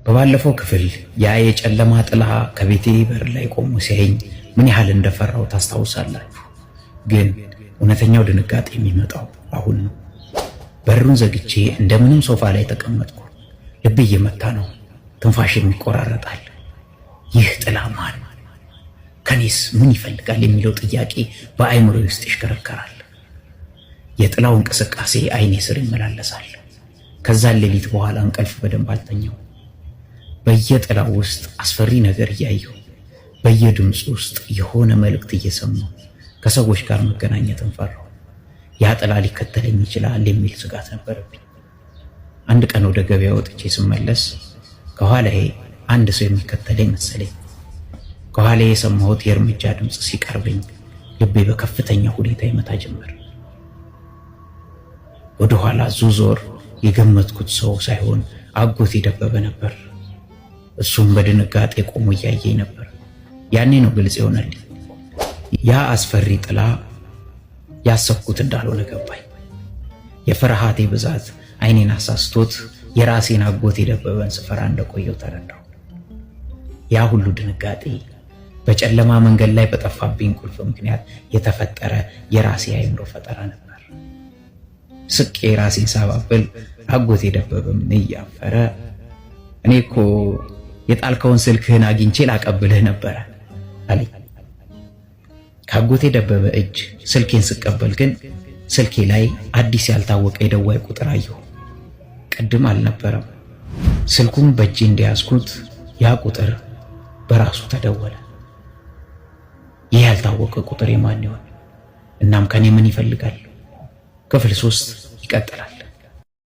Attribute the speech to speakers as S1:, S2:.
S1: በባለፈው ክፍል ያ የጨለማ ጥላ ከቤቴ በር ላይ ቆሞ ሲያየኝ ምን ያህል እንደፈራው ታስታውሳላችሁ። ግን እውነተኛው ድንጋጤ የሚመጣው አሁን ነው። በሩን ዘግቼ እንደምንም ሶፋ ላይ ተቀመጥኩ። ልቤ እየመታ ነው፣ ትንፋሼም ይቆራረጣል። ይህ ጥላ ማን? ከኔስ ምን ይፈልጋል? የሚለው ጥያቄ በአእምሮዬ ውስጥ ይሽከረከራል። የጥላው እንቅስቃሴ አይኔ ስር ይመላለሳል። ከዛን ሌሊት በኋላ እንቅልፍ በደንብ አልተኛው። በየጥላው ውስጥ አስፈሪ ነገር እያየሁ፣ በየድምፁ ውስጥ የሆነ መልእክት እየሰማሁ ከሰዎች ጋር መገናኘትን ፈራሁ። ያ ጥላ ሊከተለኝ ይችላል የሚል ስጋት ነበረብኝ። አንድ ቀን ወደ ገበያ ወጥቼ ስመለስ ከኋላዬ አንድ ሰው የሚከተለኝ መሰለኝ። ከኋላዬ የሰማሁት የእርምጃ ድምፅ ሲቀርበኝ ልቤ በከፍተኛ ሁኔታ ይመታ ጀመር። ወደኋላ ዙዞር የገመትኩት ሰው ሳይሆን አጎቴ ደበበ ነበር። እሱም በድንጋጤ ቆሞ እያየኝ ነበር። ያኔ ነው ግልጽ የሆነልኝ። ያ አስፈሪ ጥላ ያሰብኩት እንዳልሆነ ገባኝ። የፍርሃቴ ብዛት አይኔን አሳስቶት የራሴን አጎቴ ደበበን ስፈራ እንደቆየው ተረዳሁ። ያ ሁሉ ድንጋጤ በጨለማ መንገድ ላይ በጠፋብኝ ቁልፍ ምክንያት የተፈጠረ የራሴ አእምሮ ፈጠራ ነበር። ስቄ ራሴን ሳባብል አጎቴ ደበበም እያፈረ “እኔ እኮ የጣልከውን ስልክህን አግኝቼ ላቀብልህ ነበረ” አለኝ። ከአጎቴ ደበበ እጅ ስልኬን ስቀበል ግን ስልኬ ላይ አዲስ ያልታወቀ የደዋይ ቁጥር አየሁ። ቅድም አልነበረም። ስልኩን በእጄ እንደያዝኩት ያ ቁጥር በራሱ ተደወለ። ይህ ያልታወቀ ቁጥር የማን ይሆን? እናም ከኔ ምን ይፈልጋል? ክፍል 3 ይቀጥላል።